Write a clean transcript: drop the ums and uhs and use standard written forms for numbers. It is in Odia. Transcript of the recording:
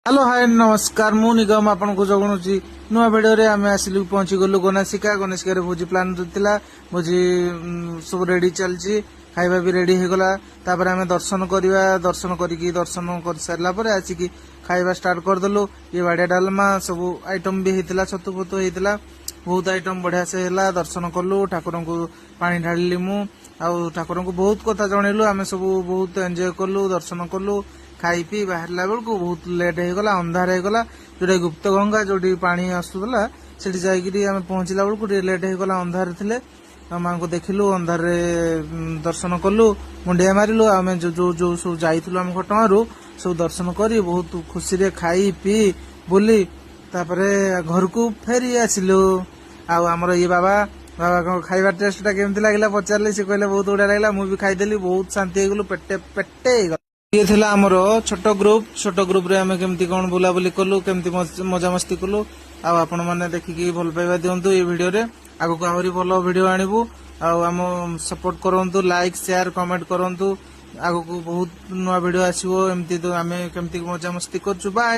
ହ୍ୟାଲୋ, ହାଏ, ନମସ୍କାର। ମୁଁ ନିଗମ ଆପଣଙ୍କୁ ଜଣାଉଛି। ନୂଆ ଭିଡ଼ିଓରେ ଆମେ ଆସିଲୁ, ପହଞ୍ଚିଗଲୁ ଗୋନାସିକା। ଗୋନାସିକାରେ ଭୋଜି ପ୍ଲାନ୍ ଥିଲା। ଭୋଜି ସବୁ ରେଡି ଚାଲିଛି, ଖାଇବା ବି ରେଡି ହେଇଗଲା। ତାପରେ ଆମେ ଦର୍ଶନ କରିବା। ଦର୍ଶନ କରିକି, ଦର୍ଶନ କରିସାରିଲା ପରେ ଆସିକି ଖାଇବା ଷ୍ଟାର୍ଟ କରିଦେଲୁ। ଇଏ ବାଡ଼ିଆ ଡାଲମା, ସବୁ ଆଇଟମ୍ ବି ହେଇଥିଲା, ଛତୁ ଫତୁ ହେଇଥିଲା, ବହୁତ ଆଇଟମ୍ ବଢିଆ ସେ ହେଲା। ଦର୍ଶନ କଲୁ, ଠାକୁରଙ୍କୁ ପାଣି ଢାଳିଲି ମୁଁ ଆଉ ଠାକୁରଙ୍କୁ ବହୁତ କଥା ଜଣେଇଲୁ। ଆମେ ସବୁ ବହୁତ ଏନ୍ଜୟ କଲୁ, ଦର୍ଶନ କଲୁ। ଖାଇ ପିଇ ବାହାରିଲା ବେଳକୁ ବହୁତ ଲେଟ୍ ହେଇଗଲା, ଅନ୍ଧାର ହେଇଗଲା। ଯୋଉଟା ଗୁପ୍ତ ଗଙ୍ଗା, ଯୋଉଠି ପାଣି ଆସୁଥିଲା, ସେଠି ଯାଇକିରି ଆମେ ପହଞ୍ଚିଲା ବେଳକୁ ଟିକେ ଲେଟ୍ ହେଇଗଲା, ଅନ୍ଧାର ଥିଲେ। ଆଉ ମାଙ୍କୁ ଦେଖିଲୁ, ଅନ୍ଧାରରେ ଦର୍ଶନ କଲୁ, ମୁଣ୍ଡିଆ ମାରିଲୁ। ଆମେ ଯୋଉ ଯୋଉ ଯୋଉ ସବୁ ଯାଇଥିଲୁ ଆମ ଘଟଗାଁରୁ, ସବୁ ଦର୍ଶନ କରି ବହୁତ ଖୁସିରେ ଖାଇ ପିଇ ବୁଲି ତାପରେ ଘରକୁ ଫେରି ଆସିଲୁ। ଆଉ ଆମର ଇଏ ବାବା, ବାବାଙ୍କ ଖାଇବା ଟେଷ୍ଟ ଟା କେମିତି ଲାଗିଲା ପଚାରିଲେ, ସେ କହିଲେ ବହୁତ ବଢିଆ ଲାଗିଲା। ମୁଁ ବି ଖାଇଦେଲି, ବହୁତ ଶାନ୍ତି ହେଇଗଲୁ, ପେଟେ ପେଟେ ହେଇଗଲା। ଇଏ ଥିଲା ଆମର ଛୋଟ ଗ୍ରୁପ। ଛୋଟ ଗ୍ରୁପରେ ଆମେ କେମିତି କଣ ବୁଲାବୁଲି କଲୁ, କେମିତି ମଜାମସ୍ତି କଲୁ, ଆଉ ଆପଣ ମାନେ ଦେଖିକି ଭଲ ପାଇବା ଦିଅନ୍ତୁ ଏଇ ଭିଡିଓରେ। ଆଗକୁ ଆହୁରି ଭଲ ଭିଡିଓ ଆଣିବୁ ଆଉ ଆମ ସପୋର୍ଟ କରନ୍ତୁ, ଲାଇକ୍, ସେୟାର, କମେଣ୍ଟ କରନ୍ତୁ। ଆଗକୁ ବହୁତ ନୂଆ ଭିଡିଓ ଆସିବ। ଏମିତି ତ ଆମେ କେମିତି ମଜାମସ୍ତି କରୁଛୁ। ବାଏ।